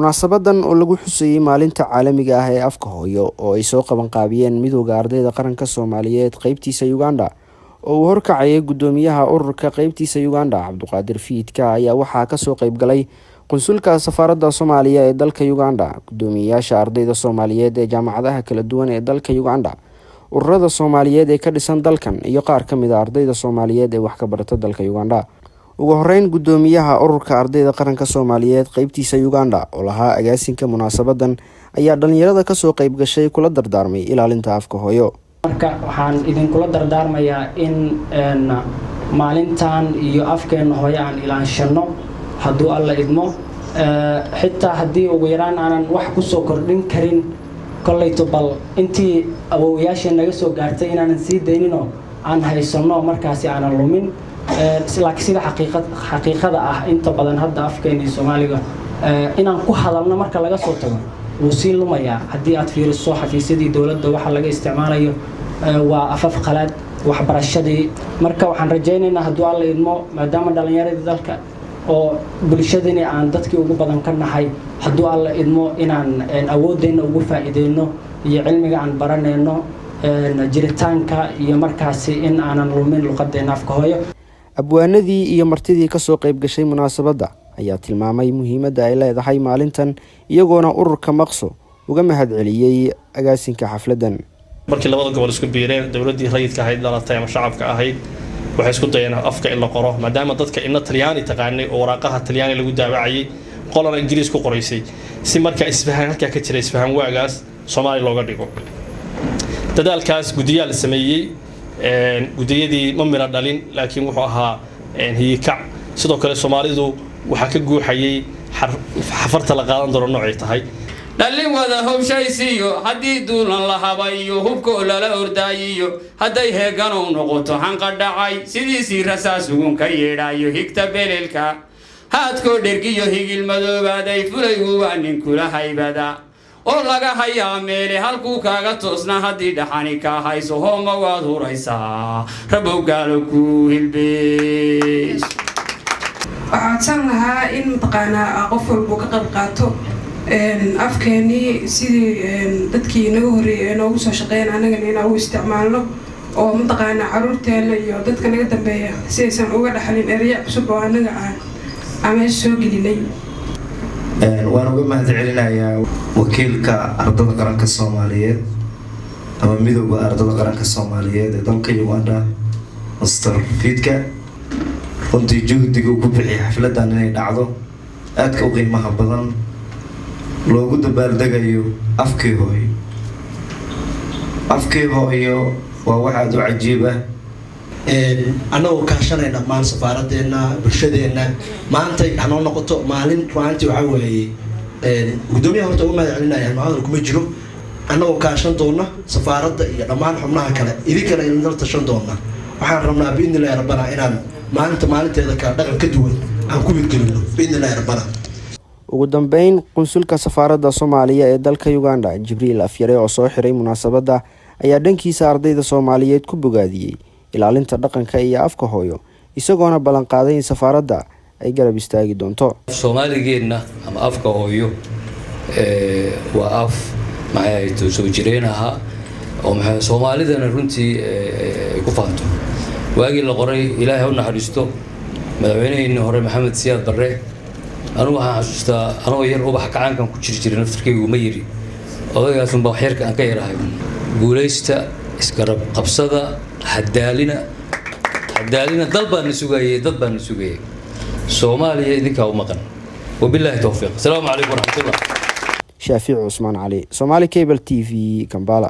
Munaasabadan oo lagu xusayay maalinta caalamiga ah ee afka hooyo oo ay soo qabanqaabiyeen Midowda Ardayda Qaranka Soomaaliyeed qeybtiisa Uganda, oo uu horkacayay guddoomiyaha ururka qeybtiisa Uganda, Cabduqaadir Fiidka, ayaa waxaa kasoo qeyb galay qunsulka safaaradda Soomaaliya ee dalka Uganda, guddoomiyeyaasha ardayda Soomaaliyeed ee jaamacadaha kala duwan ee dalka Uganda, ururada Soomaaliyeed ee ka dhisan dalkan iyo qaar ka mid ah ardayda Soomaaliyeed ee wax ka barata dalka Uganda. Ugu horeyn, guddoomiyaha Ururka Ardayda Qaranka Soomaaliyeed qeybtiisa Uganda oo lahaa agaasinka munaasabadan ayaa dhalinyarada kasoo qeyb gashay kula dardaarmay ilaalinta afka hooyo. Marka waxaan idinkula dardaarmayaa in maalintan iyo afkeenna hooyo aan ilaanshano, hadduu Alla idmo. Xitaa haddii ugu yaraan aanan wax kusoo kordhin karin, kollayto bal intii awowayaasheen naga soo gaartay inaanan sii dayninoo aan haysanno, markaasi aanan lumin. Laakiin sida xaqiiqada ah, inta badan hadda afkeennii Soomaaliga inaan ku hadalno marka laga soo tago, wuu sii lumayaa. Haddii aad fiiriso xafiisyadii dowladda, waxa laga isticmaalayo waa afaf qalaad, waxbarashadii. Marka waxaan rajaynaynaa, hadduu Alla idmo, maadaama dhallinyaradii dalka oo bulshadani aan dadkii ugu badan ka nahay, hadduu Alla idmo, inaan awooddeenna ugu faa'iideyno iyo cilmiga aan baranayno jiritaanka iyo markaasi in aanan lumin luqadeenna afka hooyo. Abwaanadii iyo martidii kasoo qeyb gashay munaasabadda ayaa tilmaamay muhiimadda ay leedahay maalintan, iyagoona ururka Maqso uga mahadceliyey agaasinka xafladdan. Markii labada gobol isku biireen, dowladdii rayidka ahayd dhalatay ama shacabka ahayd, waxay isku dayeen afka in la qoro, maadaama dadka ina Talyaani taqaanay oo waraaqaha Talyaani lagu daawacayay, qolana Ingiriis ku qoraysay, si markaa isfahan halkaa ka jira, isfahan waagaas, Soomaaliya looga dhigo. Dadaalkaas guddiyaa la sameeyey. Guddiyadii ma miro dhalin, laakiin wuxuu ahaa hiyikac. Sidoo kale Soomaalidu waxaa ka guuxayay xafarta la qaadan doono noocay tahay. Dhallin wada hobshaysiiyo haddii duulan la habayo, hubkoo lala ordaayiyo, hadday heeganow noqoto hanqadhacay, sidiisii rasaas ugun ka yeedhaayo, higta belelka haadkoo dhergiyo higil madoobaaday, fulaygu waa ninkula haybada oo laga hayaa meele halkuu kaaga toosna. Haddii dhaxani kaa hayso, hooma waad huraysaa, rabow gaalo ku hilbeys. Waxaa codsan lahaa in mataqaanaa qof walbuu ka qayb qaato afkeenii, sidii dadkii naga horreeyay ee noogu soo shaqeeyeen, annagana inaan u isticmaalno, oo mataqaanaa caruurteena iyo dadka naga dambeeya si aysan uga dhaxlin ereyo cusub oo annaga aan meesha soo gelinay. Waan uga mahad celinayaa wakiilka Ardada Qaranka Soomaaliyeed ama Midowda Ardada Qaranka Soomaaliyeed ee dalka Uganda, Master Fiidka. Runtii juhdiga uu ku bixiyay xafladan inay dhacdo aadka u qiimaha badan, loogu dabaaldegayo afkii hooyo. Afkii hooyo waa wax aada u cajiib ah. Annagoo kaashanay dhammaan safaaradeenna, bulshadeenna, maantay hanoo noqoto maalin. Ru'aantii waxaa weeye, guddoomiyaha horta uga mahad celinaya, hadal kuma jiro. Annagoo kaashan doona safaaradda iyo dhammaan xubnaha kale, idinkana idinla tashan doona, waxaan rabnaa, biidni Illahi rabbana, inaan maalinta maalinteeda kale dhaqan ka duwan aan ku hirgelino, biidni Illahi rabbana. Ugu dambeyn, qunsulka safaaradda Soomaaliya ee dalka Uganda, Jibriil Afyare, oo soo xiray munaasabadda, ayaa dhankiisa ardayda Soomaaliyeed ku bogaadiyey ilaalinta dhaqanka iyo afka hooyo, isagoona ballanqaaday in safaaradda ay garab istaagi doonto. Soomaaligeenna ama afka hooyo waa af, maxay ahayd, soo jireen ahaa oo maxay Soomaalidana runtii ay ku faanto. Waagii la qoray, Ilaahay u naxariisto madaxweyneheenii hore Maxamed Siyaad Barre, anugu waxaan xasuustaa anoo yar ubax kacaankan ku jiri jiray, naftarkaygu ma yiri odagaasunbaa wax yarka aan ka yarahay. Guulaysta, isgarab qabsada, hadaalina, hadaalina. Dal baan na sugayay, dad baan na sugayay. Soomaaliya idinkaa u maqan. Wabilaahi towfiiq. Asalaamu calaykum waraxmatullah. Shaafici Cusmaan Cali, Somaali Cable TV, Kambala.